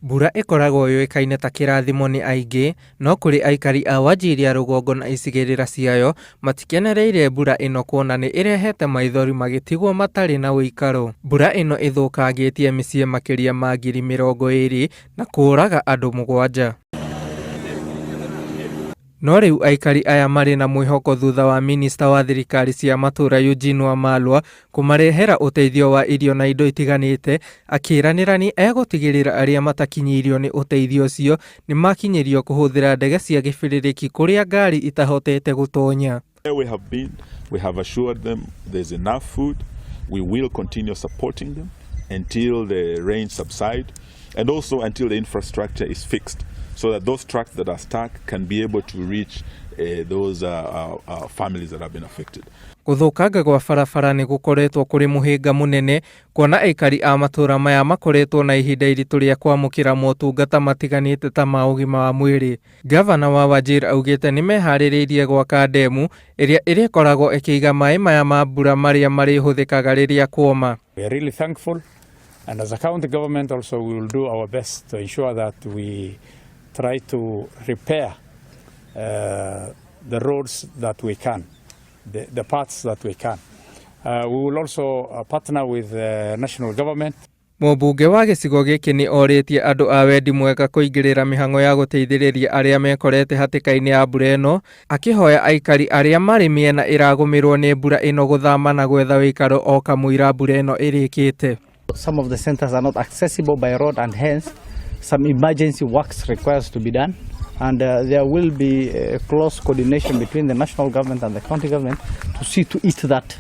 Mbura ĩkoragwo yũĩkaine ta kĩrathimo nĩ aingĩ, no kũrĩ aikari a Wajir ya rũgongo na icigĩrĩra ciayo matikenereire mbura ĩno kuona nĩ ĩrehete maithori magĩtigwo matarĩ na ũikaro. Mbura ĩno ĩthũkangĩtie mĩciĩ makĩria ma 20,000 na kũũraga andũ 7. No rĩu aikari aya marĩ na mwĩhoko thutha wa minista wa thirikari cia matũra Eugene Wamalwa kũmarehera ũteithio wa irio na indo itiganĩte, akĩĩranĩra nĩ egũtigĩrĩra arĩa matakinyĩirio nĩ ũteithio ũcio nĩ makinyĩrio kũhũthĩra ndege cia gĩbĩrĩrĩki kũrĩa ngari itahotete gũtonya. We have been, we have assured them there's enough food. We will continue supporting them until the rain subside and also until the infrastructure is fixed so that those trucks that are stuck can be able to reach those families that have been affected. Gũthũkanga gwa barabara nĩ gũkoretwo kũrĩ mũhĩnga mũnene kuona aikari a matũra maya makoretwo na ihinda iritũ rĩa kwamũkĩra motungata matiganĩte ta ma ũgima wa mwĩrĩ. Gavana wa Wajir augĩte nĩ meharĩrĩirie gwaka ndemu ĩrĩa ĩrĩkoragwo ĩkĩiga maĩ maya ma mbura marĩa marĩhũthĩkaga rĩrĩa kuoma. We are really thankful, and as a county government also we will do our best to ensure that we try to repair the roads that we can, the parts that we can. We will also partner with the national government. Mũmbunge wa gĩcigo gĩkĩ nĩ orĩtie andũ a wendi mwega kũingĩrĩra mĩhang'o ya gũteithĩrĩria arĩa mekorete hatĩka-inĩ ya mbura ĩno, akĩhoya aikari arĩa marĩ mĩena ĩragũmĩrwo nĩ mbura ĩno gũthama na gwetha ũikaro o kamũira mbura ĩno ĩrĩkĩte. Some of the centers are not accessible by road and hence some emergency works requires to be done, and there will be a close coordination between the national government and the county government to see to it that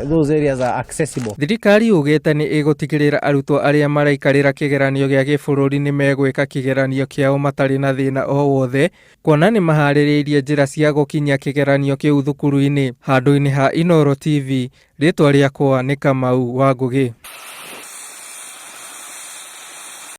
those areas are accessible. Thirikari yugĩte nĩ ĩgũtigĩrĩra arutwo arĩa maraikarĩra kĩgeranio gĩa gĩbũrũri nĩ megwĩka kĩgeranio kĩao matarĩ na thĩna o wothe, kuona nĩ maharĩrĩirie njĩra cia gũkinyia kĩgeranio kĩu thukuru-inĩ. Handũ-inĩ ha Inooro TV, rĩtwa rĩakwa nĩ Kamau wa Ngũgĩ.